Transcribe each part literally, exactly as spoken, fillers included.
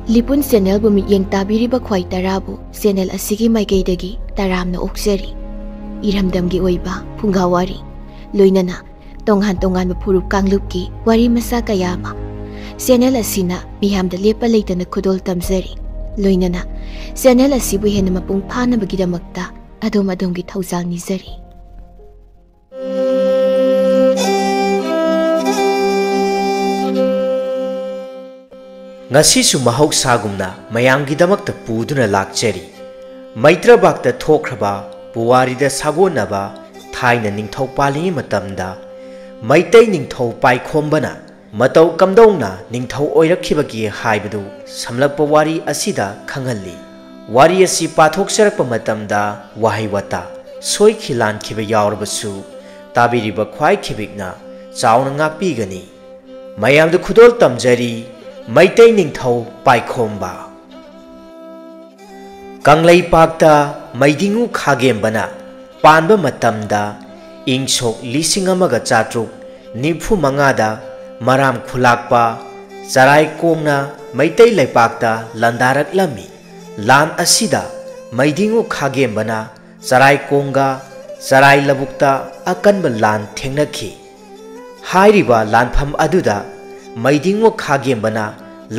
ꯂꯤꯄꯨꯟ ꯆꯦꯅꯦꯜꯕꯨ ꯃꯤꯠꯌꯦꯡ ꯇꯥꯕꯤꯔꯤꯕ ꯈ꯭ꯋꯥꯏ ꯇꯔꯥꯕꯨ ꯆꯦꯅꯦꯜ ꯑꯁꯤꯒꯤ ꯃꯥꯏꯀꯩꯗꯒꯤ ꯇꯔꯥꯝꯅ ꯑꯣꯛꯆꯔꯤ꯫ ꯏꯔꯝꯗꯝꯒꯤ ꯑꯣꯏꯕ ꯐꯨꯡꯒꯥ ꯋꯥꯔꯤ, ꯂꯣꯏꯅꯅ ꯇꯣꯉꯥꯟ ꯇꯣꯉꯥꯟꯕ ꯐꯨꯔꯨꯞ ꯀꯥꯡꯂꯨꯞꯀꯤ ꯋꯥꯔꯤ ꯃꯆꯥ ꯀꯌꯥ ꯑꯃ ꯆꯦꯅꯦꯜ ꯑꯁꯤꯅ ꯃꯤꯌꯥꯝꯗ ꯂꯦꯞꯄ ꯂꯩꯇꯅ ꯈꯨꯗꯣꯜ ꯇꯝꯖꯔꯤ꯫ ꯂꯣꯏꯅꯅ ꯆꯦꯅꯦꯜ ꯑꯁꯤꯕꯨ ꯍꯦꯟꯅ ꯃꯄꯨꯡ ꯐꯥꯅꯕꯒꯤꯗꯃꯛꯇ ꯑꯗꯣꯝ ꯑꯗꯣꯝꯒꯤ ꯊꯧꯖꯥꯜ ꯅꯤꯖꯔꯤ꯫ ꯉꯁꯤꯁꯨ ꯃꯍꯧꯁꯥꯒꯨꯝꯅ ꯃꯌꯥꯝꯒꯤꯗꯃꯛꯇ ꯄꯨꯗꯨꯅ ꯂꯥꯛꯆꯔꯤ꯫ ꯃꯩꯇ꯭ꯔꯕꯥꯛꯇ ꯊꯣꯛꯈ꯭ꯔꯕ ꯄꯨꯋꯥꯔꯤꯗ ꯁꯥꯒꯣꯟꯅꯕ ꯊꯥꯏꯅ ꯅꯤꯡꯊꯧ ꯄꯥꯜꯂꯤꯉꯩ ꯃꯇꯝꯗ ꯃꯩꯇꯩ ꯅꯤꯡꯊꯧ ꯄꯥꯏꯈꯣꯝꯕꯅ ꯃꯇꯧ ꯀꯝꯗꯧꯅ ꯅꯤꯡꯊꯧ ꯑꯣꯏꯔꯛꯈꯤꯕꯒꯦ ꯍꯥꯏꯕꯗꯨ ꯁꯝꯂꯞꯄ ꯋꯥꯔꯤ ꯑꯁꯤꯗ ꯈꯪꯍꯜꯂꯤ꯫ ꯋꯥꯔꯤ ꯑꯁꯤ ꯄꯥꯊꯣꯛꯆꯔꯛꯄ ꯃꯇꯝꯗ ꯋꯥꯍꯩ ꯋꯥꯇꯥ ꯁꯣꯏꯈꯤ ꯂꯥꯟꯈꯤꯕ ꯌꯥꯎꯔꯕꯁꯨ ꯇꯥꯕꯤꯔꯤꯕ ꯈ꯭ꯋꯥꯏ ꯈꯤꯕꯤꯛꯅ ꯆꯥꯎꯅ ꯉꯥꯛꯄꯤꯒꯅꯤ꯫ ꯃꯌꯥꯝꯗ ꯈꯨꯗꯣꯜ ꯇꯝꯖꯔꯤ, ꯃꯩꯇꯩ ꯅꯤꯡꯊꯧ ꯄꯥꯏꯈꯣꯝꯕ꯫ ꯀꯪꯂꯩꯄꯥꯛꯇ ꯃꯩꯗꯤꯡꯉꯨ ꯈꯥꯒꯦꯝꯕꯅ ꯄꯥꯟꯕ ꯃꯇꯝꯗ ꯏꯪ ꯁꯣꯛ ꯂꯤꯁꯤꯡ ꯑꯃꯒ ꯆꯥꯇ꯭ꯔꯨꯛ ꯅꯤꯐꯨ ꯃꯉꯥꯗ ꯃꯔꯥꯝ ꯈꯨꯂꯥꯛꯄ ꯆꯔꯥꯏꯀꯣꯡꯅ ꯃꯩꯇꯩ ꯂꯩꯄꯥꯛꯇ ꯂꯥꯟꯗꯥꯔꯛꯂꯝꯃꯤ꯫ ꯂꯥꯟ ꯑꯁꯤꯗ ꯃꯩꯗꯤꯡꯉꯨ ꯈꯥꯒꯦꯝꯕꯅ ꯆꯔꯥꯏꯀꯣꯡꯒ ꯆꯔꯥꯏ ꯂꯧꯕꯨꯛꯇ ꯑꯀꯟꯕ ꯂꯥꯟ ꯊꯦꯡꯅꯈꯤ꯫ ꯍꯥꯏꯔꯤꯕ ꯂꯥꯟꯐꯝ ꯑꯗꯨꯗ ꯃꯩꯗꯤꯡꯉꯨ ꯈꯥꯒꯦꯝꯕꯅ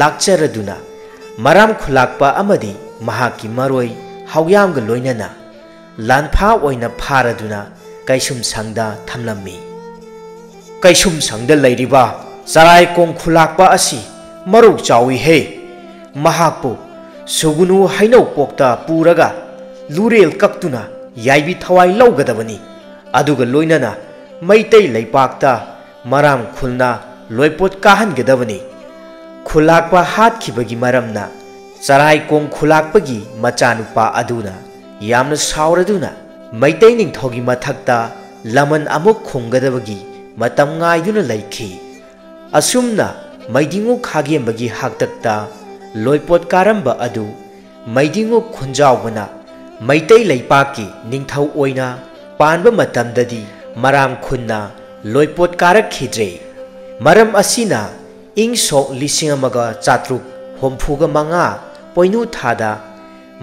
ꯂꯥꯛꯆꯔꯗꯨꯅ ꯃꯔꯥꯝ ꯈꯨꯂꯥꯛꯄ ꯑꯃꯗꯤ ꯃꯍꯥꯛꯀꯤ ꯃꯔꯣꯏ ꯍꯥꯎꯌꯥꯝꯒ ꯂꯣꯏꯅꯅ ꯂꯥꯟꯐꯥ ꯑꯣꯏꯅ ꯐꯥꯔꯗꯨꯅ ꯀꯩꯁꯨꯝꯁꯪꯗ ꯊꯝꯂꯝꯃꯤ꯫ ꯀꯩꯁꯨꯝꯁꯪꯗ ꯂꯩꯔꯤꯕ ꯆꯔꯥꯏꯀꯣꯡ ꯈꯨꯂꯥꯛꯄ ꯑꯁꯤ ꯃꯔꯧ ꯆꯥꯎꯏꯍꯦ꯫ ꯃꯍꯥꯛꯄꯨ ꯁꯨꯒꯨꯅꯨ ꯍꯩꯅꯧ ꯄꯣꯛꯇ ꯄꯨꯔꯒ ꯂꯨꯔꯦꯜ ꯀꯛꯇꯨꯅ ꯌꯥꯏꯕꯤ ꯊꯋꯥꯏ ꯂꯧꯒꯗꯕꯅꯤ꯫ ꯑꯗꯨꯒ ꯂꯣꯏꯅꯅ ꯃꯩꯇꯩ ꯂꯩꯄꯥꯛꯇ ꯃꯔꯥꯝ ꯈꯨꯜꯅ ꯂꯣꯏꯄꯣꯠ ꯀꯥꯍꯟꯒꯗꯕꯅꯤ꯫ ꯈꯨꯂꯥꯛꯄ ꯍꯥꯠꯈꯤꯕꯒꯤ ꯃꯔꯝꯅ ꯆꯔꯥꯏꯀꯣꯡ ꯈꯨꯂꯥꯛꯄꯒꯤ ꯃꯆꯥꯅꯨꯄꯥ ꯑꯗꯨꯅ ꯌꯥꯝꯅ ꯁꯥꯎꯔꯗꯨꯅ ꯃꯩꯇꯩ ꯅꯤꯡꯊꯧꯒꯤ ꯃꯊꯛꯇ ꯂꯃꯟ ꯑꯃꯨꯛ ꯈꯨꯝꯒꯗꯕꯒꯤ ꯃꯇꯝ ꯉꯥꯏꯗꯨꯅ ꯂꯩꯈꯤ꯫ ꯑꯁꯨꯝꯅ ꯃꯩꯗꯤꯡꯉꯨ ꯈꯥꯒꯦꯝꯕꯒꯤ ꯍꯥꯛꯇꯛꯇ ꯂꯣꯏꯄꯣꯠ ꯀꯥꯔꯝꯕ ꯑꯗꯨ ꯃꯩꯗꯤꯡꯉꯨ ꯈꯨꯟꯖꯥꯎꯕꯅ ꯃꯩꯇꯩ ꯂꯩꯄꯥꯛꯀꯤ ꯅꯤꯡꯊꯧ ꯑꯣꯏꯅ ꯄꯥꯟꯕ ꯃꯇꯝꯗꯗꯤ ꯃꯔꯥꯝ ꯈꯨꯟꯅ ꯂꯣꯏꯄꯣꯠ ꯀꯥꯔꯛꯈꯤꯗ꯭ꯔꯦ꯫ ꯃꯔꯝ ꯑꯁꯤꯅ ꯏꯪ ꯁꯣꯛ ꯂꯤꯁꯤꯡ ꯑꯃꯒ ꯆꯥꯇ꯭ꯔꯨꯛ ꯍꯨꯝꯐꯨꯒ ꯃꯉꯥ ꯄꯣꯏꯅꯨ ꯊꯥꯗ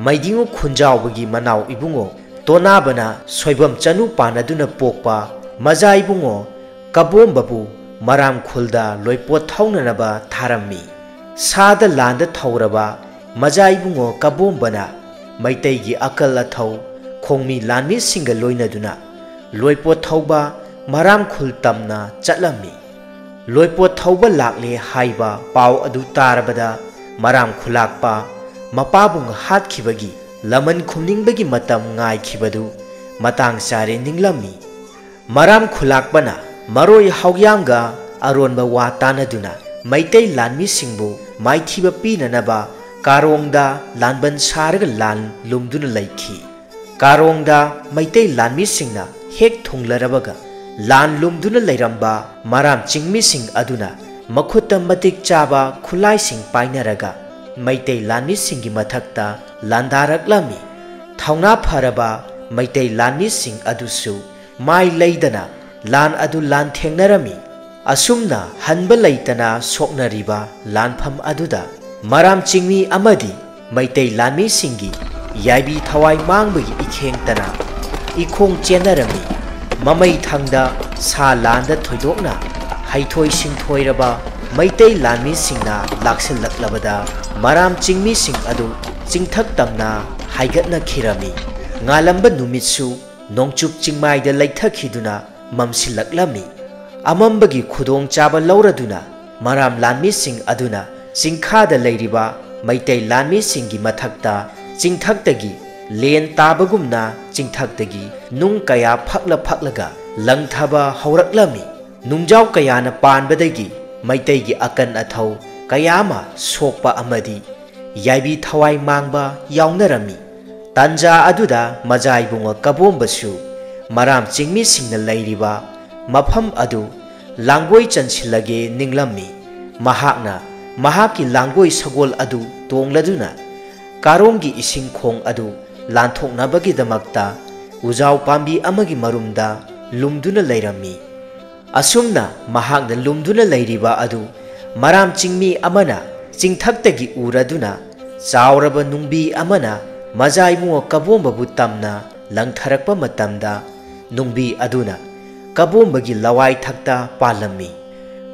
ꯃꯩꯗꯤꯡꯉꯨ ꯈꯨꯟꯖꯥꯎꯕꯒꯤ ꯃꯅꯥꯎ ꯏꯕꯨꯡꯉꯣ ꯇꯣꯅꯥꯕꯅ ꯁꯣꯏꯕꯝ ꯆꯅꯨ ꯄꯥꯟꯅꯗꯨꯅ ꯄꯣꯛꯄ ꯃꯖꯥ ꯏꯕꯨꯡꯉꯣ ꯀꯕꯣꯝꯕꯕꯨ ꯃꯔꯥꯝ ꯈꯨꯜꯗ ꯂꯣꯏꯄꯣꯠ ꯊꯧꯅꯅꯕ ꯊꯥꯔꯝꯃꯤ꯫ ꯁꯥꯗ ꯂꯥꯟꯗ ꯊꯧꯔꯕ ꯃꯖꯥ ꯏꯕꯨꯡꯉꯣ ꯀꯕꯣꯝꯕꯅ ꯃꯩꯇꯩꯒꯤ ꯑꯀꯜ ꯑꯊꯧ ꯈꯣꯡꯃꯤ ꯂꯥꯟꯃꯤꯁꯤꯡꯒ ꯂꯣꯏꯅꯗꯨꯅ ꯂꯣꯏꯄꯣꯠ ꯊꯧꯕ ꯃꯔꯥꯝ ꯈꯨꯜ ꯇꯝꯅ ꯆꯠꯂꯝꯃꯤ꯫ ꯂꯣꯏꯄꯣꯠ ꯊꯧꯕ ꯂꯥꯛꯂꯦ ꯍꯥꯏꯕ ꯄꯥꯎ ꯑꯗꯨ ꯇꯥꯔꯕꯗ ꯃꯔꯥꯝ ꯈꯨꯂꯥꯛꯄ ꯃꯄꯥꯕꯨꯡ ꯍꯥꯠꯈꯤꯕꯒꯤ ꯂꯃꯟ ꯈꯨꯝꯅꯤꯡꯕꯒꯤ ꯃꯇꯝ ꯉꯥꯏꯈꯤꯕꯗꯨ ꯃꯇꯥꯡ ꯆꯥꯔꯦ ꯅꯤꯡꯂꯝꯃꯤ꯫ ꯃꯔꯥꯝ ꯈꯨꯂꯥꯛꯄꯅ ꯃꯔꯣꯏ ꯍꯥꯎꯌꯥꯝꯒ ꯑꯔꯣꯟꯕ ꯋꯥ ꯇꯥꯅꯗꯨꯅ ꯃꯩꯇꯩ ꯂꯥꯟꯃꯤꯁꯤꯡꯕꯨ ꯃꯥꯏꯊꯤꯕ ꯄꯤꯅꯅꯕ ꯀꯥꯔꯣꯡꯗ ꯂꯥꯟꯕꯟ ꯁꯥꯔꯒ ꯂꯥꯟ ꯂꯨꯝꯗꯨꯅ ꯂꯩꯈꯤ꯫ ꯀꯥꯔꯣꯡꯗ ꯃꯩꯇꯩ ꯂꯥꯟꯃꯤꯁꯤꯡꯅ ꯍꯦꯛ ꯊꯨꯡꯂꯔꯕꯒ ꯂꯥꯟ ꯂꯨꯝꯗꯨꯅ ꯂꯩꯔꯝꯕ ꯃꯔꯥꯝ ꯆꯤꯡꯃꯤꯁꯤꯡ ꯑꯗꯨꯅ ꯃꯈꯨꯠꯇ ꯃꯇꯤꯛ ꯆꯥꯕ ꯈꯨꯠꯂꯥꯏꯁꯤꯡ ꯄꯥꯏꯅꯔꯒ ꯃꯩꯇꯩ ꯂꯥꯟꯃꯤꯁꯤꯡꯒꯤ ꯃꯊꯛꯇ ꯂꯥꯟꯗꯥꯔꯛꯂꯝꯃꯤ꯫ ꯊꯧꯅꯥ ꯐꯔꯕ ꯃꯩꯇꯩ ꯂꯥꯟꯃꯤꯁꯤꯡ ꯑꯗꯨꯁꯨ ꯃꯥꯏ ꯂꯩꯗꯅ ꯂꯥꯟ ꯑꯗꯨ ꯂꯥꯟꯊꯦꯡꯅꯔꯝꯃꯤ꯫ ꯑꯁꯨꯝꯅ ꯍꯟꯕ ꯂꯩꯇꯅ ꯁꯣꯛꯅꯔꯤꯕ ꯂꯥꯟꯐꯝ ꯑꯗꯨꯗ ꯃꯔꯥꯝ ꯆꯤꯡꯃꯤ ꯑꯃꯗꯤ ꯃꯩꯇꯩ ꯂꯥꯟꯃꯤꯁꯤꯡꯒꯤ ꯌꯥꯏꯕꯤ ꯊꯋꯥꯏ ꯃꯥꯡꯕꯒꯤ ꯏꯈꯦꯡꯇꯅ ꯏꯈꯣꯡ ꯆꯦꯟꯅꯔꯝꯃꯤ꯫ ꯃꯃꯩ ꯊꯪꯗ ꯁꯥ ꯂꯥꯟꯗ ꯊꯣꯏꯗꯣꯛꯅ ꯍꯩꯊꯣꯏ ꯁꯤꯡꯊꯣꯏꯔꯕ ꯃꯩꯇꯩ ꯂꯥꯟꯃꯤꯁꯤꯡꯅ ꯂꯥꯛꯁꯤꯜꯂꯛꯂꯕꯗ ꯃꯔꯥꯝ ꯆꯤꯡꯃꯤꯁꯤꯡ ꯑꯗꯨ ꯆꯤꯡꯊꯛ ꯇꯝꯅ ꯍꯥꯏꯒꯠꯅꯈꯤꯔꯝꯃꯤ꯫ ꯉꯥꯜꯂꯝꯕ ꯅꯨꯃꯤꯠꯁꯨ ꯅꯣꯡꯆꯨꯞ ꯆꯤꯡꯃꯥꯏꯗ ꯂꯩꯊꯈꯤꯗꯨꯅ ꯃꯝꯁꯤꯜꯂꯛꯂꯝꯃꯤ꯫ ꯑꯃꯝꯕꯒꯤ ꯈꯨꯗꯣꯡꯆꯥꯕ ꯂꯧꯔꯗꯨꯅ ꯃꯔꯥꯝ ꯂꯥꯟꯃꯤꯁꯤꯡ ꯑꯗꯨꯅ ꯆꯤꯡꯈꯥꯗ ꯂꯩꯔꯤꯕ ꯃꯩꯇꯩ ꯂꯥꯟꯃꯤꯁꯤꯡꯒꯤ ꯃꯊꯛꯇ ꯆꯤꯡꯊꯛꯇꯒꯤ ꯂꯦꯟ ꯇꯥꯕꯒꯨꯝꯅ ꯆꯤꯡꯊꯛꯇꯒꯤ ꯅꯨꯡ ꯀꯌꯥ ꯐꯛꯂ ꯐꯛꯂꯒ ꯂꯪꯊꯕ ꯍꯧꯔꯛꯂꯝꯃꯤ꯫ ꯅꯨꯡꯖꯥꯎ ꯀꯌꯥꯅ ꯄꯥꯟꯕꯗꯒꯤ ꯃꯩꯇꯩꯒꯤ ꯑꯀꯟ ꯑꯊꯧ ꯀꯌꯥ ꯑꯃ ꯁꯣꯛꯄ ꯑꯃꯗꯤ ꯌꯥꯏꯕꯤ ꯊꯋꯥꯏ ꯃꯥꯡꯕ ꯌꯥꯎꯅꯔꯝꯃꯤ꯫ ꯇꯥꯟꯖꯥ ꯑꯗꯨꯗ ꯃꯖꯥ ꯏꯕꯨꯡꯉꯣ ꯀꯕꯣꯝꯕꯁꯨ ꯃꯔꯥꯝ ꯆꯤꯡꯃꯤꯁꯤꯡꯅ ꯂꯩꯔꯤꯕ ꯃꯐꯝ ꯑꯗꯨ ꯂꯥꯡꯒꯣꯏ ꯆꯟꯁꯤꯜꯂꯒꯦ ꯅꯤꯡꯂꯝꯃꯤ꯫ ꯃꯍꯥꯛꯅ ꯃꯍꯥꯛꯀꯤ ꯂꯥꯡꯒꯣꯏ ꯁꯒꯣꯜ ꯑꯗꯨ ꯇꯣꯡꯂꯗꯨꯅ ꯀꯥꯔꯣꯡꯒꯤ ꯏꯁꯤꯡ ꯈꯣꯡ ꯑꯗꯨ ꯂꯥꯟꯊꯣꯛꯅꯕꯒꯤꯗꯃꯛꯇ ꯎꯖꯥꯎ ꯄꯥꯝꯕꯤ ꯑꯃꯒꯤ ꯃꯔꯨꯝꯗ ꯂꯨꯝꯗꯨꯅ ꯂꯩꯔꯝꯃꯤ꯫ ꯑꯁꯨꯝꯅ ꯃꯍꯥꯛꯅ ꯂꯨꯝꯗꯨꯅ ꯂꯩꯔꯤꯕ ꯑꯗꯨ ꯃꯔꯥꯝ ꯆꯤꯡꯃꯤ ꯑꯃꯅ ꯆꯤꯡꯊꯛꯇꯒꯤ ꯎꯔꯗꯨꯅ ꯆꯥꯎꯔꯕ ꯅꯨꯡꯕꯤ ꯑꯃꯅ ꯃꯖꯥ ꯏꯕꯨꯡꯉꯣ ꯀꯕꯣꯝꯕꯕꯨ ꯇꯝꯅ ꯂꯪꯊꯔꯛꯄ ꯃꯇꯝꯗ, ꯅꯨꯡꯕꯤ ꯑꯗꯨꯅ ꯀꯕꯣꯝꯕꯒꯤ ꯂꯋꯥꯏ ꯊꯛꯇ ꯄꯥꯜꯂꯝꯃꯤ꯫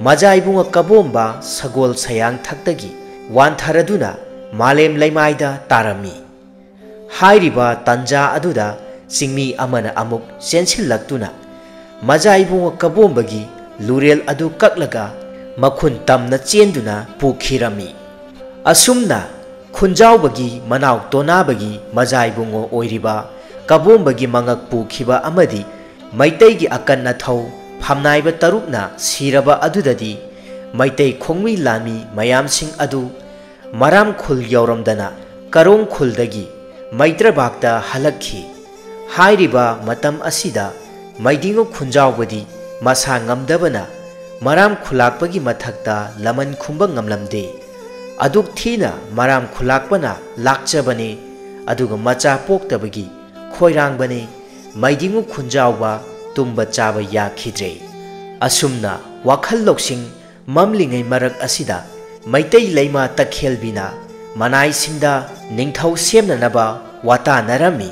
ꯃꯖꯥ ꯏꯕꯨꯡꯉꯣ ꯀꯕꯣꯝꯕ ꯁꯒꯣꯜ ꯁꯌꯥꯡ ꯊꯛꯇꯒꯤ ꯋꯥꯟꯊꯔꯗꯨꯅ ꯃꯥꯂꯦꯝ ꯂꯩꯃꯥꯏꯗ ꯇꯥꯔꯝꯃꯤ꯫ ꯍꯥꯏꯔꯤꯕ ꯇꯥꯟꯖꯥ ꯑꯗꯨꯗ ꯆꯤꯡꯃꯤ ꯑꯃꯅ ꯑꯃꯨꯛ ꯆꯦꯟꯁꯤꯜꯂꯛꯇꯨꯅ ꯃꯖꯥ ꯏꯕꯨꯡꯉꯣ ꯀꯕꯣꯝꯕꯒꯤ ꯂꯨꯔꯦꯜ ꯑꯗꯨ ꯀꯛꯂꯒ ꯃꯈꯨꯟ ꯇꯝꯅ ꯆꯦꯟꯗꯨꯅ ꯄꯨꯈꯤꯔꯝꯃꯤ꯫ ꯑꯁꯨꯝꯅ ꯈꯨꯟꯖꯥꯎꯕꯒꯤ ꯃꯅꯥꯎ ꯇꯣꯅꯥꯕꯒꯤ ꯃꯖꯥ ꯏꯕꯨꯡꯉꯣ ꯑꯣꯏꯔꯤꯕ ꯀꯕꯣꯝꯕꯒꯤ ꯃꯉꯛ ꯄꯨꯈꯤꯕ ꯑꯃꯗꯤ ꯃꯩꯇꯩꯒꯤ ꯑꯀꯟ ꯑꯊꯧ ꯐꯝꯅꯥꯏꯕ ꯇꯔꯨꯛꯅ ꯁꯤꯔꯕ ꯑꯗꯨꯗꯗꯤ ꯃꯩꯇꯩ ꯈꯣꯡꯃꯤ ꯂꯥꯟꯃꯤ ꯃꯌꯥꯝꯁꯤꯡ ꯑꯗꯨ ꯃꯔꯥꯝ ꯈꯨꯜ ꯌꯧꯔꯝꯗꯅ ꯀꯔꯣꯡ ꯈꯨꯜꯗꯒꯤ ꯃꯩꯇ꯭ꯔꯕꯥꯛꯇ ꯍꯜꯂꯛꯈꯤ꯫ ꯍꯥꯏꯔꯤꯕ ꯃꯇꯝ ꯑꯁꯤꯗ ꯃꯩꯗꯤꯡꯉꯨ ꯈꯨꯟꯖꯥꯎꯕꯗꯤ ꯃꯁꯥ ꯉꯝꯗꯕꯅ ꯃꯔꯥꯝ ꯈꯨꯂꯥꯛꯄꯒꯤ ꯃꯊꯛꯇ ꯂꯃꯟ ꯈꯨꯝꯕ ꯉꯝꯂꯝꯗꯦ꯫ ꯑꯗꯨꯛ ꯊꯤꯅ ꯃꯔꯥꯝ ꯈꯨꯂꯥꯛꯄꯅ ꯂꯥꯛꯆꯕꯅꯤ, ꯑꯗꯨꯒ ꯃꯆꯥ ꯄꯣꯛꯇꯕꯒꯤ ꯈꯣꯏꯔꯥꯡꯕꯅꯤ꯫ ꯃꯩꯗꯤꯡꯉꯨ ꯈꯨꯟꯖꯥꯎꯕ ꯇꯨꯝꯕ ꯆꯥꯕ ꯌꯥꯈꯤꯗ꯭ꯔꯦ꯫ ꯑꯁꯨꯝꯅ ꯋꯥꯈꯜ ꯂꯧꯁꯤꯡ ꯃꯝꯂꯤꯉꯩ ꯃꯔꯛ ꯑꯁꯤꯗ ꯃꯩꯇꯩ ꯂꯩꯃ ꯇꯈꯦꯜꯕꯤꯅ ꯃꯅꯥꯏꯁꯤꯡꯗ ꯅꯤꯡꯊꯧ ꯁꯦꯝꯅꯅꯕ ꯋꯥꯇꯥꯅꯔꯝꯃꯤ꯫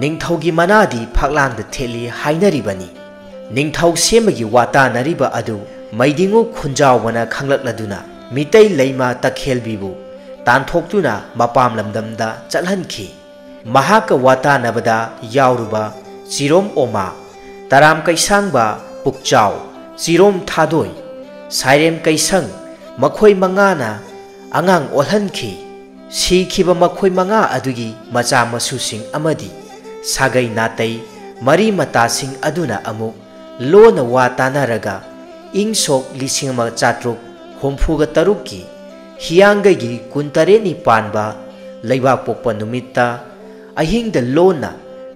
ꯅꯤꯡꯊꯧꯒꯤ ꯃꯅꯥꯗꯤ ꯐꯛꯂꯥꯡꯗ ꯊꯦꯠꯂꯤ ꯍꯥꯏꯅꯔꯤꯕꯅꯤ꯫ ꯅꯤꯡꯊꯧ ꯁꯦꯝꯕꯒꯤ ꯋꯥꯇꯥꯅꯔꯤꯕ ꯑꯗꯨ ꯃꯩꯗꯤꯡꯉꯨ ꯈꯨꯟꯖꯥꯎꯕꯅ ꯈꯪꯂꯛꯂꯗꯨꯅ ꯃꯤꯇꯩ ꯂꯩꯃ ꯇꯈꯦꯜꯕꯤꯕꯨ ꯇꯥꯟꯊꯣꯛꯇꯨꯅ ꯃꯄꯥꯝ ꯂꯝꯗꯝꯗ ꯆꯠꯍꯟꯈꯤ꯫ ꯃꯍꯥꯛꯀ ꯋꯥꯇꯥꯅꯕꯗ ꯌꯥꯎꯔꯨꯕ ꯆꯤꯔꯣꯝ ꯑꯣꯃꯥ, ꯇꯔꯥꯝ ꯀꯩꯁꯥꯡꯕ ꯄꯨꯛꯆꯥꯎ, ꯆꯤꯔꯣꯝ ꯊꯥꯗꯣꯏ, ꯁꯥꯏꯔꯦꯝ ꯀꯩꯁꯪ, ꯃꯈꯣꯏ ꯃꯉꯥꯅ ꯑꯉꯥꯡ ꯑꯣꯜꯍꯟꯈꯤ꯫ ꯁꯤꯈꯤꯕ ꯃꯈꯣꯏ ꯃꯉꯥ ꯑꯗꯨꯒꯤ ꯃꯆꯥ ꯃꯁꯨꯁꯤꯡ ꯑꯃꯗꯤ ꯁꯥꯒꯩ ꯅꯥꯇꯩ ꯃꯔꯤ ꯃꯇꯥꯁꯤꯡ ꯑꯗꯨꯅ ꯑꯃꯨꯛ ꯂꯣꯟꯅ ꯋꯥ ꯇꯥꯅꯔꯒ ꯏꯪ ꯁꯣꯛ ꯂꯤꯁꯤꯡ ꯑꯃ ꯆꯥꯇ꯭ꯔꯨꯛ ꯍꯨꯝꯐꯨꯒ ꯇꯔꯨꯛꯀꯤ ꯍꯤꯌꯥꯡꯒꯩꯒꯤ ꯀꯨꯟꯇꯔꯦꯠꯅꯤ ꯄꯥꯟꯕ ꯂꯩꯕꯥꯛꯄꯣꯛꯄ ꯅꯨꯃꯤꯠꯇ ꯑꯍꯤꯡꯗ ꯂꯣꯟꯅ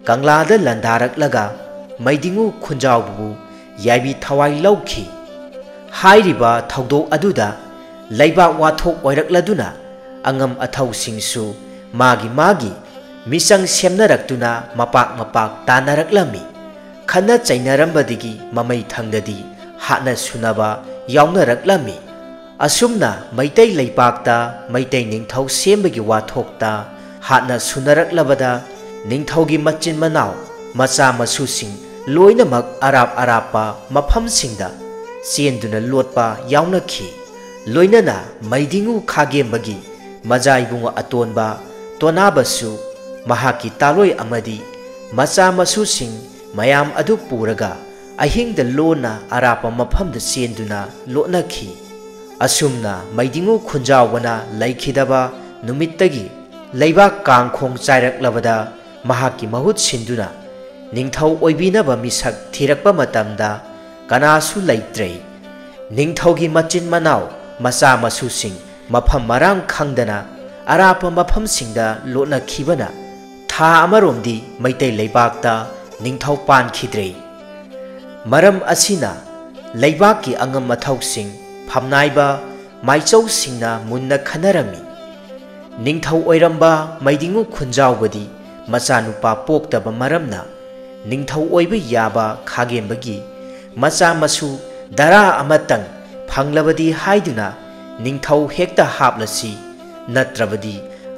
ꯀꯪꯂꯥꯗ ꯂꯥꯟꯗꯥꯔꯛꯂꯒ ꯃꯩꯗꯤꯡꯉꯨ ꯈꯨꯟꯖꯥꯎꯕꯕꯨ ꯌꯥꯏꯕꯤ ꯊꯋꯥꯏ ꯂꯧꯈꯤ꯫ ꯍꯥꯏꯔꯤꯕ ꯊꯧꯗꯣꯛ ꯑꯗꯨꯗ ꯂꯩꯕꯥꯛ ꯋꯥꯊꯣꯛ ꯑꯣꯏꯔꯛꯂꯗꯨꯅ ꯑꯉꯝ ꯑꯊꯧꯁꯤꯡꯁꯨ ꯃꯥꯒꯤ ꯃꯥꯒꯤ ꯃꯤꯆꯪ ꯁꯦꯝꯅꯔꯛꯇꯨꯅ ꯃꯄꯥꯛ ꯃꯄꯥꯛ ꯇꯥꯅꯔꯛꯂꯝꯃꯤ꯫ ꯈꯠꯅ ꯆꯩꯅꯔꯝꯕꯗꯒꯤ ꯃꯃꯩ ꯊꯪꯗꯗꯤ ꯍꯥꯠꯅ ꯁꯨꯅꯕ ꯌꯥꯎꯅꯔꯛꯂꯝꯃꯤ꯫ ꯑꯁꯨꯝꯅ ꯃꯩꯇꯩ ꯂꯩꯄꯥꯛꯇ ꯃꯩꯇꯩ ꯅꯤꯡꯊꯧ ꯁꯦꯝꯕꯒꯤ ꯋꯥꯊꯣꯛꯇ ꯍꯥꯟꯅ ꯁꯨꯅꯔꯛꯂꯕꯗ, ꯅꯤꯡꯊꯧꯒꯤ ꯃꯆꯤꯟ ꯃꯅꯥꯎ ꯃꯆꯥ ꯃꯁꯨꯁꯤꯡ ꯂꯣꯏꯅꯃꯛ ꯑꯔꯥꯞ ꯑꯔꯥꯞꯄ ꯃꯐꯝꯁꯤꯡꯗ ꯆꯦꯟꯗꯨꯅ ꯂꯣꯠꯄ ꯌꯥꯎꯅꯈꯤ꯫ ꯂꯣꯏꯅꯅ ꯃꯩꯗꯤꯡꯉꯨ ꯈꯥꯒꯦꯝꯕꯒꯤ ꯃꯖꯥ ꯏꯕꯨꯡꯉꯣ ꯑꯇꯣꯟꯕ ꯇꯣꯅꯥꯕꯁꯨ ꯃꯍꯥꯛꯀꯤ ꯇꯥꯂꯣꯏ ꯑꯃꯗꯤ ꯃꯆꯥ ꯃꯁꯨꯁꯤꯡ ꯃꯌꯥꯝ ꯑꯗꯨ ꯄꯨꯔꯒ ꯑꯍꯤꯡꯗ ꯂꯣꯟꯅ ꯑꯔꯥꯞꯄ ꯃꯐꯝꯗ ꯆꯦꯟꯗꯨꯅ ꯂꯣꯠꯅꯈꯤ꯫ ꯑꯁꯨꯝꯅ ꯃꯩꯗꯤꯡꯉꯨ ꯈꯨꯟꯖꯥꯎꯕꯅ ꯂꯩꯈꯤꯗꯕ ꯅꯨꯃꯤꯠꯇꯒꯤ ꯂꯩꯕꯥꯛ ꯀꯥꯡꯈꯣꯡ ꯆꯥꯏꯔꯛꯂꯕꯗ ꯃꯍꯥꯛꯀꯤ ꯃꯍꯨꯠ ꯁꯤꯟꯗꯨꯅ ꯅꯤꯡꯊꯧ ꯑꯣꯏꯕꯤꯅꯕ ꯃꯤꯁꯛ ꯊꯤꯔꯛꯄ ꯃꯇꯝꯗ ꯀꯅꯥꯁꯨ ꯂꯩꯇ꯭ꯔꯦ꯫ ꯅꯤꯡꯊꯧꯒꯤ ꯃꯆꯤꯟ ꯃꯅꯥꯎ ꯃꯆꯥ ꯃꯁꯨꯁꯤꯡ ꯃꯐꯝ ꯃꯔꯥꯡ ꯈꯪꯗꯅ ꯑꯔꯥꯞꯄ ꯃꯐꯝꯁꯤꯡꯗ ꯂꯣꯠꯅꯈꯤꯕꯅ ꯊꯥ ꯑꯃꯔꯣꯝꯗꯤ ꯃꯩꯇꯩ ꯂꯩꯕꯥꯛꯇ ꯅꯤꯡꯊꯧ ꯄꯥꯟꯈꯤꯗ꯭ꯔꯦ꯫ ꯃꯔꯝ ꯑꯁꯤꯅ ꯂꯩꯕꯥꯛꯀꯤ ꯑꯉꯝ ꯑꯊꯧꯁꯤꯡ ꯐꯝꯅꯥꯏꯕ ꯃꯥꯏꯆꯧꯁꯤꯡꯅ ꯃꯨꯟꯅ ꯈꯟꯅꯔꯝꯃꯤ꯫ ꯅꯤꯡꯊꯧ ꯑꯣꯏꯔꯝꯕ ꯃꯩꯗꯤꯡꯉꯨ ꯈꯨꯟꯖꯥꯎꯕꯗꯤ ꯃꯆꯥꯅꯨꯄꯥ ꯄꯣꯛꯇꯕ ꯃꯔꯝꯅ ꯅꯤꯡꯊꯧ ꯑꯣꯏꯕ ꯌꯥꯕ ꯈꯥꯒꯦꯝꯕꯒꯤ ꯃꯆꯥ ꯃꯁꯨ ꯗꯔꯥ ꯑꯃꯇꯪ ꯐꯪꯂꯕꯗꯤ ꯍꯥꯏꯗꯨꯅ ꯅꯤꯡꯊꯧ ꯍꯦꯛꯇ ꯍꯥꯞꯂꯁꯤ, ꯅꯠꯇ꯭ꯔꯕꯗꯤ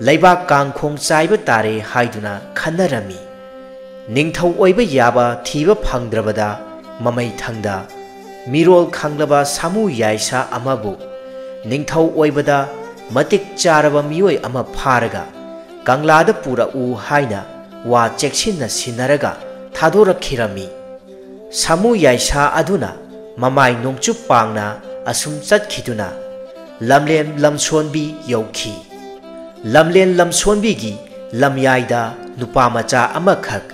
ꯂꯩꯕꯥꯛ ꯀꯥꯡꯈꯣꯡ ꯆꯥꯏꯕ ꯇꯥꯔꯦ ꯍꯥꯏꯗꯨꯅ ꯈꯟꯅꯔꯝꯃꯤ꯫ ꯅꯤꯡꯊꯧ ꯑꯣꯏꯕ ꯌꯥꯕ ꯊꯤꯕ ꯐꯪꯗ꯭ꯔꯕꯗ ꯃꯃꯩ ꯊꯪꯗ ꯃꯤꯔꯣꯜ ꯈꯪꯂꯕ ꯁꯥꯃꯨ ꯌꯥꯏꯁꯥ ꯑꯃꯕꯨ ꯅꯤꯡꯊꯧ ꯑꯣꯏꯕꯗ ꯃꯇꯤꯛ ꯆꯥꯔꯕ ꯃꯤꯑꯣꯏ ꯑꯃ ꯐꯥꯔꯒ ꯀꯪꯂꯥꯗ ꯄꯨꯔꯛꯎ ꯍꯥꯏꯅ ꯋꯥ ꯆꯦꯛꯁꯤꯟꯅ ꯁꯤꯟꯅꯔꯒ ꯊꯥꯗꯣꯔꯛꯈꯤꯔꯝꯃꯤ꯫ ꯁꯥꯃꯨ ꯌꯥꯏꯁꯥ ꯑꯗꯨꯅ ꯃꯃꯥꯏ ꯅꯣꯡꯆꯨꯞ ꯄꯥꯡꯅ ꯑꯁꯨꯝ ꯆꯠꯈꯤꯗꯨꯅ ꯂꯝꯂꯦꯟ ꯂꯝꯁꯣꯟꯕꯤ ꯌꯧꯈꯤ꯫ ꯂꯝꯂꯦꯟ ꯂꯝꯁꯣꯟꯕꯤꯒꯤ ꯂꯝꯌꯥꯏꯗ ꯅꯨꯄꯥ ꯃꯆꯥ ꯑꯃꯈꯛ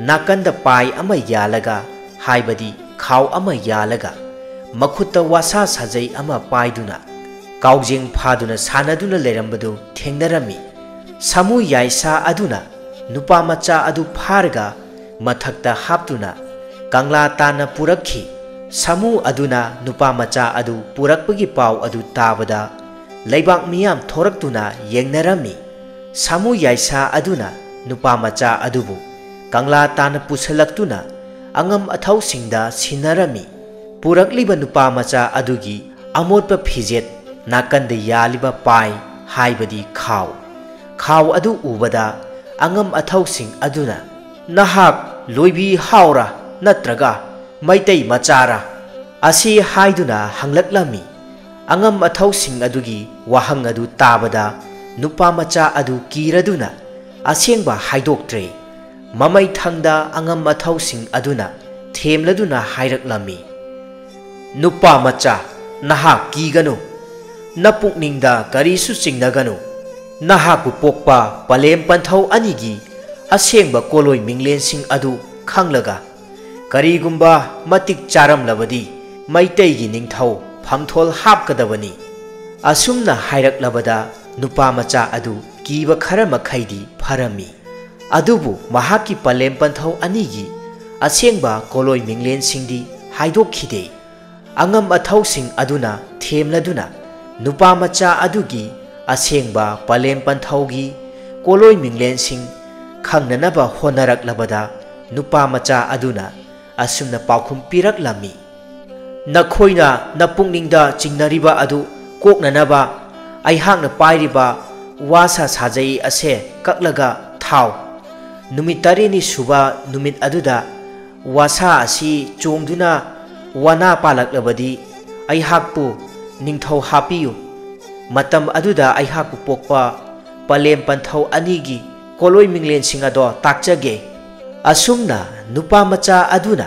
ꯅꯥꯀꯟꯗ ꯄꯥꯏ ꯑꯃ ꯌꯥꯜꯂꯒ, ꯍꯥꯏꯕꯗꯤ ꯈꯥꯎ ꯑꯃ ꯌꯥꯜꯂꯒ, ꯃꯈꯨꯠꯇ ꯋꯥꯁꯥ ꯁꯥꯖꯩ ꯑꯃ ꯄꯥꯏꯗꯨꯅ ꯀꯥꯎꯖꯦꯡ ꯐꯥꯗꯨꯅ ꯁꯥꯟꯅꯗꯨꯅ ꯂꯩꯔꯝꯕꯗꯨ ꯊꯦꯡꯅꯔꯝꯃꯤ꯫ ꯁꯥꯃꯨ ꯌꯥꯏꯁꯥ ꯑꯗꯨꯅ ꯅꯨꯄꯥ ꯃꯆꯥ ꯑꯗꯨ ꯐꯥꯔꯒ ꯃꯊꯛꯇ ꯍꯥꯞꯇꯨꯅ ꯀꯪꯂꯥ ꯇꯥꯟꯅ ꯄꯨꯔꯛꯈꯤ꯫ ꯁꯥꯃꯨ ꯑꯗꯨꯅ ꯅꯨꯄꯥ ꯃꯆꯥ ꯑꯗꯨ ꯄꯨꯔꯛꯄꯒꯤ ꯄꯥꯎ ꯑꯗꯨ ꯇꯥꯕꯗ ꯂꯩꯕꯥꯛ ꯃꯤꯌꯥꯝ ꯊꯣꯔꯛꯇꯨꯅ ꯌꯦꯡꯅꯔꯝꯃꯤ꯫ ꯁꯥꯃꯨ ꯌꯥꯏꯁꯥ ꯑꯗꯨꯅ ꯅꯨꯄꯥ ꯃꯆꯥ ꯑꯗꯨꯕꯨ ꯀꯪꯂꯥ ꯇꯥꯟꯅ ꯄꯨꯁꯜꯂꯛꯇꯨꯅ ꯑꯉꯝ ꯑꯊꯧꯁꯤꯡꯗ ꯁꯤꯟꯅꯔꯝꯃꯤ꯫ ꯄꯨꯔꯛꯂꯤꯕ ꯅꯨꯄꯥ ꯃꯆꯥ ꯑꯗꯨꯒꯤ ꯑꯃꯣꯠꯄ ꯐꯤꯖꯦꯠ ꯅꯥꯀꯟꯗ ꯌꯥꯜꯂꯤꯕ ꯄꯥꯏ, ꯍꯥꯏꯕꯗꯤ ꯈꯥꯎ, ꯈꯥꯎ ꯑꯗꯨ ꯎꯕꯗ ꯑꯉꯝ ꯑꯊꯧꯁꯤꯡ ꯑꯗꯨꯅ, "ꯅꯍꯥꯛ ꯂꯣꯏꯕꯤ ꯍꯥꯎꯔꯥ ꯅꯠꯇ꯭ꯔꯒ ꯃꯩꯇꯩ ꯃꯆꯥꯔꯥ?" ꯑꯁꯤ ꯍꯥꯏꯗꯨꯅ ꯍꯪꯂꯛꯂꯝꯃꯤ꯫ ꯑꯉꯝ ꯑꯊꯧꯁꯤꯡ ꯑꯗꯨꯒꯤ ꯋꯥꯍꯪ ꯑꯗꯨ ꯇꯥꯕꯗ ꯅꯨꯄꯥ ꯃꯆꯥ ꯑꯗꯨ ꯀꯤꯔꯗꯨꯅ ꯑꯁꯦꯡꯕ ꯍꯥꯏꯗꯣꯛꯇ꯭ꯔꯦ꯫ ꯃꯃꯩ ꯊꯪꯗ ꯑꯉꯝ ꯑꯊꯧꯁꯤꯡ ꯑꯗꯨꯅ ꯊꯦꯝꯂꯗꯨꯅ ꯍꯥꯏꯔꯛꯂꯝꯃꯤ, "ꯅꯨꯄꯥ ꯃꯆꯥ, ꯅꯍꯥꯛ ꯀꯤꯒꯅꯨ, ꯅꯄꯨꯛꯅꯤꯡꯗ ꯀꯔꯤꯁꯨ ꯆꯤꯡꯅꯒꯅꯨ꯫ ꯅꯍꯥꯛꯄꯨ ꯄꯣꯛꯄ ꯄꯂꯦꯝ ꯄꯟꯊꯧ ꯑꯅꯤꯒꯤ ꯑꯁꯦꯡꯕ ꯀꯣꯂꯣꯏ ꯃꯤꯡꯂꯦꯟꯁꯤꯡ ꯑꯗꯨ ꯈꯪꯂꯒ, ꯀꯔꯤꯒꯨꯝꯕ ꯃꯇꯤꯛ ꯆꯥꯔꯝꯂꯕꯗꯤ ꯃꯩꯇꯩꯒꯤ ꯅꯤꯡꯊꯧ ꯐꯝꯊꯣꯜ ꯍꯥꯞꯀꯗꯕꯅꯤ꯫" ꯑꯁꯨꯝꯅ ꯍꯥꯏꯔꯛꯂꯕꯗ ꯅꯨꯄꯥ ꯃꯆꯥ ꯑꯗꯨ ꯀꯤꯕ ꯈꯔ ꯃꯈꯩꯗꯤ ꯐꯔꯝꯃꯤ꯫ ꯑꯗꯨꯕꯨ ꯃꯍꯥꯛꯀꯤ ꯄꯂꯦꯝ ꯄꯟꯊꯧ ꯑꯅꯤꯒꯤ ꯑꯁꯦꯡꯕ ꯀꯣꯂꯣꯏ ꯃꯤꯡꯂꯦꯟꯁꯤꯡꯗꯤ ꯍꯥꯏꯗꯣꯛꯈꯤꯗꯦ꯫ ꯑꯉꯝ ꯑꯊꯧꯁꯤꯡ ꯑꯗꯨꯅ ꯊꯦꯝꯂꯗꯨꯅ ꯅꯨꯄꯥ ꯃꯆꯥ ꯑꯗꯨꯒꯤ ꯑꯁꯦꯡꯕ ꯄꯂꯦꯝ ꯄꯟꯊꯧꯒꯤ ꯀꯣꯂꯣꯏ ꯃꯤꯡꯂꯦꯟꯁꯤꯡ ꯈꯪꯅꯅꯕ ꯍꯣꯠꯅꯔꯛꯂꯕꯗ ꯅꯨꯄꯥ ꯃꯆꯥ ꯑꯗꯨꯅ ꯑꯁꯨꯝꯅ ꯄꯥꯎꯈꯨꯝ ꯄꯤꯔꯛꯂꯝꯃꯤ, "ꯅꯈꯣꯏꯅ ꯅꯄꯨꯛꯅꯤꯡꯗ ꯆꯤꯡꯅꯔꯤꯕ ꯑꯗꯨ ꯀꯣꯛꯅꯅꯕ ꯑꯩꯍꯥꯛꯅ ꯄꯥꯏꯔꯤꯕ ꯋꯥꯁꯥ ꯁꯥꯖꯩ ꯑꯁꯦ ꯀꯛꯂꯒ ꯊꯥꯎ꯫ ꯅꯨꯃꯤꯠ ꯇꯔꯦꯠꯅꯤ ꯁꯨꯕ ꯅꯨꯃꯤꯠ ꯑꯗꯨꯗ ꯋꯥꯁꯥ ꯑꯁꯤ ꯆꯣꯡꯗꯨꯅ ꯋꯥꯅꯥ ꯄꯥꯜꯂꯛꯂꯕꯗꯤ ꯑꯩꯍꯥꯛꯄꯨ ꯅꯤꯡꯊꯧ ꯍꯥꯞꯄꯤꯌꯨ꯫ ꯃꯇꯝ ꯑꯗꯨꯗ ꯑꯩꯍꯥꯛꯄꯨ ꯄꯣꯛꯄ ꯄꯂꯦꯝ ꯄꯟꯊꯧ ꯑꯅꯤꯒꯤ ꯀꯣꯂꯣꯏ ꯃꯤꯡꯂꯦꯟꯁꯤꯡ ꯑꯗꯣ ꯇꯥꯛꯆꯒꯦ꯫" ꯑꯁꯨꯝꯅ ꯅꯨꯄꯥ ꯃꯆꯥ ꯑꯗꯨꯅ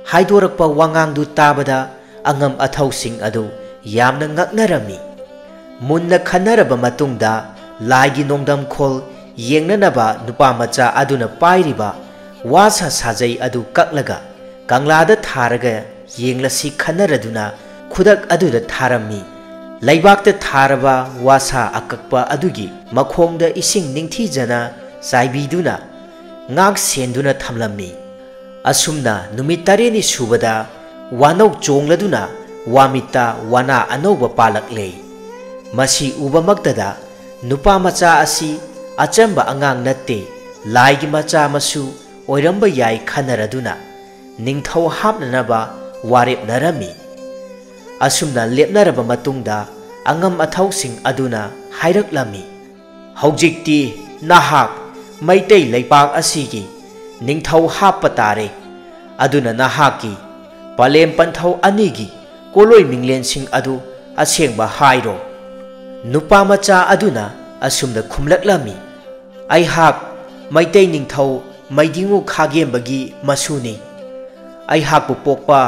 ꯍꯥꯏꯗꯣꯔꯛꯄ ꯋꯥꯉꯥꯡꯗꯨ ꯇꯥꯕꯗ ꯑꯉꯝ ꯑꯊꯧꯁꯤꯡ ꯑꯗꯨ ꯌꯥꯝꯅ ꯉꯛꯅꯔꯝꯃꯤ꯫ ꯃꯨꯟꯅ ꯈꯟꯅꯔꯕ ꯃꯇꯨꯡꯗ ꯂꯥꯏꯒꯤ ꯅꯣꯡꯗꯝꯈꯣꯜ ꯌꯦꯡꯅꯅꯕ ꯅꯨꯄꯥ ꯃꯆꯥ ꯑꯗꯨꯅ ꯄꯥꯏꯔꯤꯕ ꯋꯥꯁꯥ ꯁꯥꯖꯩ ꯑꯗꯨ ꯀꯛꯂꯒ ꯀꯪꯂꯥꯗ ꯊꯥꯔꯒ ꯌꯦꯡꯂꯁꯤ ꯈꯟꯅꯔꯗꯨꯅ ꯈꯨꯗꯛ ꯑꯗꯨꯗ ꯊꯥꯔꯝꯃꯤ꯫ ꯂꯩꯕꯥꯛꯇ ꯊꯥꯔꯕ ꯋꯥꯁꯥ ꯑꯀꯛꯄ ꯑꯗꯨꯒꯤ ꯃꯈꯣꯡꯗ ꯏꯁꯤꯡ ꯅꯤꯡꯊꯤꯖꯅ ꯆꯥꯏꯕꯤꯗꯨꯅ ꯉꯥꯛ ꯁꯦꯟꯗꯨꯅ ꯊꯝꯂꯝꯃꯤ꯫ ꯑꯁꯨꯝꯅ ꯅꯨꯃꯤꯠ ꯇꯔꯦꯠꯅꯤ ꯁꯨꯕꯗ ꯋꯥꯅꯧ ꯆꯣꯡꯂꯗꯨꯅ ꯋꯥꯃꯤꯠꯇ ꯋꯥꯅꯥ ꯑꯅꯧꯕ ꯄꯥꯜꯂꯛꯂꯦ꯫ ꯃꯁꯤ ꯎꯕꯃꯛꯇꯗ ꯅꯨꯄꯥ ꯃꯆꯥ ꯑꯁꯤ ꯑꯆꯝꯕ ꯑꯉꯥꯡ ꯅꯠꯇꯦ, ꯂꯥꯏꯒꯤ ꯃꯆꯥ ꯃꯁꯨ ꯑꯣꯏꯔꯝꯕ ꯌꯥꯏ ꯈꯟꯅꯔꯗꯨꯅ ꯅꯤꯡꯊꯧ ꯍꯥꯞꯅꯅꯕ ꯋꯥꯔꯦꯞꯅꯔꯝꯃꯤ꯫ ꯑꯁꯨꯝꯅ ꯂꯦꯞꯅꯔꯕ ꯃꯇꯨꯡꯗ ꯑꯉꯝ ꯑꯊꯧꯁꯤꯡ ꯑꯗꯨꯅ ꯍꯥꯏꯔꯛꯂꯝꯃꯤ, "ꯍꯧꯖꯤꯛꯇꯤ ꯅꯍꯥꯛ ꯃꯩꯇꯩ ꯂꯩꯄꯥꯛ ꯑꯁꯤꯒꯤ ꯅꯤꯡꯊꯧ ꯍꯥꯞꯄ ꯇꯥꯔꯦ꯫ ꯑꯗꯨꯅ ꯅꯍꯥꯛꯀꯤ ꯄꯂꯦꯝ ꯄꯟꯊꯧ ꯑꯅꯤꯒꯤ ꯀꯣꯂꯣꯏ ꯃꯤꯡꯂꯦꯟꯁꯤꯡ ꯑꯗꯨ ꯑꯁꯦꯡꯕ ꯍꯥꯏꯔꯣ꯫" ꯅꯨꯄꯥ ꯃꯆꯥ ꯑꯗꯨꯅ ꯑꯁꯨꯝꯅ ꯈꯨꯝꯂꯛꯂꯝꯃꯤ, "ꯑꯩꯍꯥꯛ ꯃꯩꯇꯩ ꯅꯤꯡꯊꯧ ꯃꯩꯗꯤꯡꯉꯨ ꯈꯥꯒꯦꯝꯕꯒꯤ ꯃꯁꯨꯅꯤ꯫ ꯑꯩꯍꯥꯛꯄꯨ ꯄꯣꯛꯄ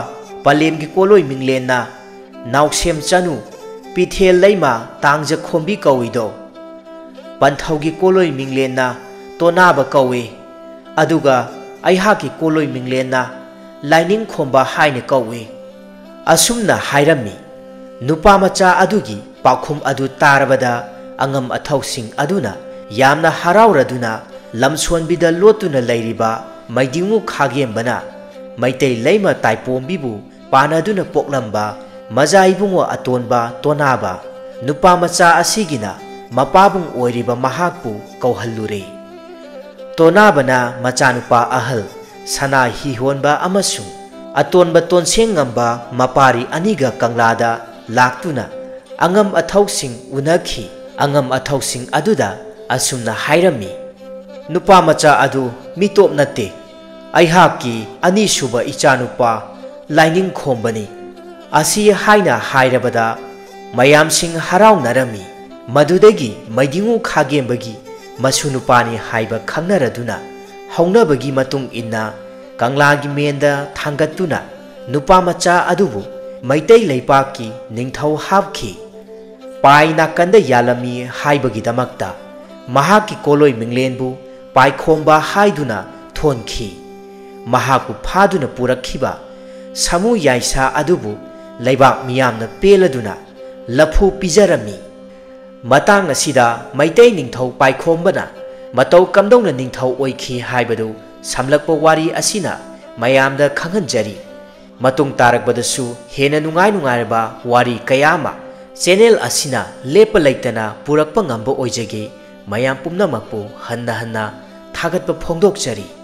ꯄꯂꯦꯝꯒꯤ ꯀꯣꯂꯣꯏ ꯃꯤꯡꯂꯦꯟꯅ ꯅꯥꯎꯁꯦꯝ ꯆꯅꯨ, ꯄꯤꯊꯦꯜ ꯂꯩꯃ ꯇꯥꯡꯖꯈꯣꯝꯕꯤ ꯀꯧꯏꯗꯣ꯫ ꯄꯟꯊꯧꯒꯤ ꯀꯣꯂꯣꯏ ꯃꯤꯡꯂꯦꯟꯅ ꯇꯣꯅꯥꯕ ꯀꯧꯏ꯫ ꯑꯗꯨꯒ ꯑꯩꯍꯥꯛꯀꯤ ꯀꯣꯂꯣꯏ ꯃꯤꯡꯂꯦꯟꯅ ꯂꯥꯏꯅꯤꯡꯈꯣꯝꯕ ꯍꯥꯏꯅ ꯀꯧꯏ꯫" ꯑꯁꯨꯝꯅ ꯍꯥꯏꯔꯝꯃꯤ꯫ ꯅꯨꯄꯥ ꯃꯆꯥ ꯑꯗꯨꯒꯤ ꯄꯥꯎꯈꯨꯝ ꯑꯗꯨ ꯇꯥꯔꯕꯗ ꯑꯉꯝ ꯑꯊꯧꯁꯤꯡ ꯑꯗꯨꯅ ꯌꯥꯝꯅ ꯍꯔꯥꯎꯔꯗꯨꯅ ꯂꯝꯁꯣꯟꯕꯤꯗ ꯂꯣꯠꯇꯨꯅ ꯂꯩꯔꯤꯕ ꯃꯩꯗꯤꯡꯉꯨ ꯈꯥꯒꯦꯝꯕꯅ ꯃꯩꯇꯩ ꯂꯩꯃ ꯇꯥꯏꯄꯣꯝꯕꯤꯕꯨ ꯄꯥꯟꯅꯗꯨꯅ ꯄꯣꯛꯂꯝꯕ ꯃꯖꯥ ꯏꯕꯨꯡꯉꯣ ꯑꯇꯣꯟꯕ ꯇꯣꯅꯥꯕ, ꯅꯨꯄꯥ ꯃꯆꯥ ꯑꯁꯤꯒꯤꯅ ꯃꯄꯥꯕꯨꯡ ꯑꯣꯏꯔꯤꯕ ꯃꯍꯥꯛꯄꯨ ꯀꯧꯍꯜꯂꯨꯔꯦ꯫ ꯇꯣꯅꯥꯕꯅ ꯃꯆꯥꯅꯨꯄꯥ ꯑꯍꯜ ꯁꯅꯥ ꯍꯤꯍꯣꯟꯕ ꯑꯃꯁꯨꯡ ꯑꯇꯣꯟꯕ ꯇꯣꯟꯁꯦꯡꯉꯝꯕ ꯃꯄꯥꯔꯤ ꯑꯅꯤꯒ ꯀꯪꯂꯥꯗ ꯂꯥꯛꯇꯨꯅ ꯑꯉꯝ ꯑꯊꯧꯁꯤꯡ ꯎꯅꯈꯤ꯫ ꯑꯉꯝ ꯑꯊꯧꯁꯤꯡ ꯑꯗꯨꯗ ꯑꯁꯨꯝꯅ ꯍꯥꯏꯔꯝꯃꯤ, "ꯅꯨꯄꯥ ꯃꯆꯥ ꯑꯗꯨ ꯃꯤꯇꯣꯞ ꯅꯠꯇꯦ, ꯑꯩꯍꯥꯛꯀꯤ ꯑꯅꯤꯁꯨꯕ ꯏꯆꯥꯅꯨꯄꯥ ꯂꯥꯏꯅꯤꯡꯈꯣꯝꯕꯅꯤ" ꯑꯁꯤ ꯍꯥꯏꯅ ꯍꯥꯏꯔꯕꯗ ꯃꯌꯥꯝꯁꯤꯡ ꯍꯔꯥꯎꯅꯔꯝꯃꯤ꯫ ꯃꯗꯨꯗꯒꯤ ꯃꯩꯗꯤꯡꯉꯨ ꯈꯥꯒꯦꯝꯕꯒꯤ ꯃꯁꯨ ꯅꯨꯄꯥꯅꯤ ꯍꯥꯏꯕ ꯈꯪꯅꯔꯗꯨꯅ ꯍꯧꯅꯕꯒꯤ ꯃꯇꯨꯡ ꯏꯟꯅ ꯀꯪꯂꯥꯒꯤ ꯃꯦꯟꯗ ꯊꯥꯡꯒꯠꯇꯨꯅ ꯅꯨꯄꯥ ꯃꯆꯥ ꯑꯗꯨꯕꯨ ꯃꯩꯇꯩ ꯂꯩꯄꯥꯛꯀꯤ ꯅꯤꯡꯊꯧ ꯍꯥꯞꯈꯤ꯫ ꯄꯥꯏ ꯅꯥꯀꯟꯗ ꯌꯥꯜꯂꯝꯃꯤ ꯍꯥꯏꯕꯒꯤꯗꯃꯛꯇ ꯃꯍꯥꯛꯀꯤ ꯀꯣꯂꯣꯏ ꯃꯤꯡꯂꯦꯟꯕꯨ ꯄꯥꯏꯈꯣꯝꯕ ꯍꯥꯏꯗꯨꯅ ꯊꯣꯟꯈꯤ꯫ ꯃꯍꯥꯛꯄꯨ ꯐꯥꯗꯨꯅ ꯄꯨꯔꯛꯈꯤꯕ ꯁꯥꯃꯨ ꯌꯥꯏꯁꯥ ꯑꯗꯨꯕꯨ ꯂꯩꯕꯥꯛ ꯃꯤꯌꯥꯝꯅ ꯄꯦꯜꯂꯗꯨꯅ ꯂꯐꯨ ꯄꯤꯖꯔꯝꯃꯤ꯫ ꯃꯇꯥꯡ ꯑꯁꯤꯗ ꯃꯩꯇꯩ ꯅꯤꯡꯊꯧ ꯄꯥꯏꯈꯣꯝꯕꯅ ꯃꯇꯧ ꯀꯝꯗꯧꯅ ꯅꯤꯡꯊꯧ ꯑꯣꯏꯈꯤ ꯍꯥꯏꯕꯗꯨ ꯁꯝꯂꯛꯄ ꯋꯥꯔꯤ ꯑꯁꯤꯅ ꯃꯌꯥꯝꯗ ꯈꯪꯍꯟꯖꯔꯤ꯫ ꯃꯇꯨꯡ ꯇꯥꯔꯛꯄꯗꯁꯨ ꯍꯦꯟꯅ ꯅꯨꯡꯉꯥꯏ ꯅꯨꯡꯉꯥꯏꯔꯕ ꯋꯥꯔꯤ ꯀꯌꯥ ꯑꯃ ꯆꯦꯅꯦꯜ ꯑꯁꯤꯅ ꯂꯦꯞꯄ ꯂꯩꯇꯅ ꯄꯨꯔꯛꯄ ꯉꯝꯕ ꯑꯣꯏꯖꯒꯦ꯫ ꯃꯌꯥꯝ ꯄꯨꯝꯅꯃꯛꯄꯨ ꯍꯟꯅ ꯍꯟꯅ ꯊꯥꯒꯠꯄ ꯐꯣꯡꯗꯣꯛꯆꯔꯤ꯫